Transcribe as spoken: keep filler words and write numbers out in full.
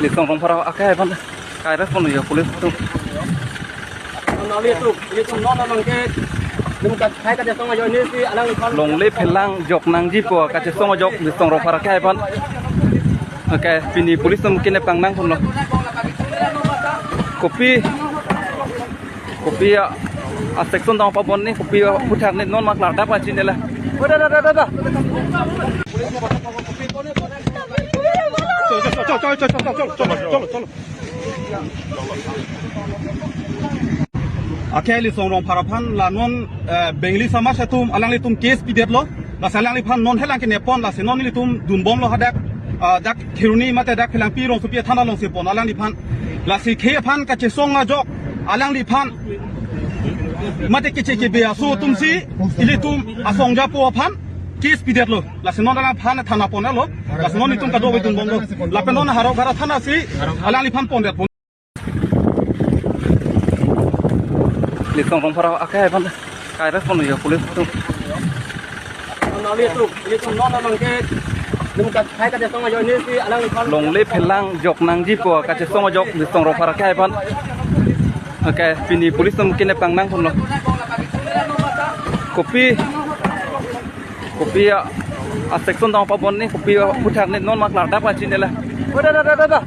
Lisong Rongphar akhei aphan kai respond ya police atum. Nang nali tu, ini tu non nang ke, nang kat, hai kat jatong ajo ini si alang iphan. Longle phelang jok nangjipo kachesong ajok Lisong Rongphar akhei aphan. Okay, pini police atum kenep kangnang ponlo. Kopi, kopi a, a section dong pabon ni, kopi a puthak ni non ma klardak pachinela. Oh, da, da, da, da, da. Akhei Lisong Rongphar aphan la non, eh, Bengali samaj atum alanglitum case pidetlo. Lasi alangliphan non helang kenep pon, lasi non ilitum dunbomlo hadak, ah, dak Kheroni mate dak Phelangpi rongsopi athana alongsi pon alangliphan. Lasi khei aphan kachesong ajok alangliphan mate keche kebe aso atumsi ilitum asong japo aphan case pidetlo. Lasi non alangliphan thana ponlo. Lasi non ilitum kadokave dunbomlo. Lapen non Howraghat athana si alangliphan pondet pon. Lisong Rongphar akhei aphan kai respond ya police atum. Nang nali tu, ini tu non nang ke, nang kat, hai kat jatong ajo ini si alang iphan. Longle phelang jok nangjipo kachesong ajok Lisong Rongphar akhei aphan. Okay, pini police atum kenep kangnang ponlo. Kopi, kopi a, a section dong pabon ni, kopi a puthak ni non ma klardak pachinela. Oh, da, da, da, da, da.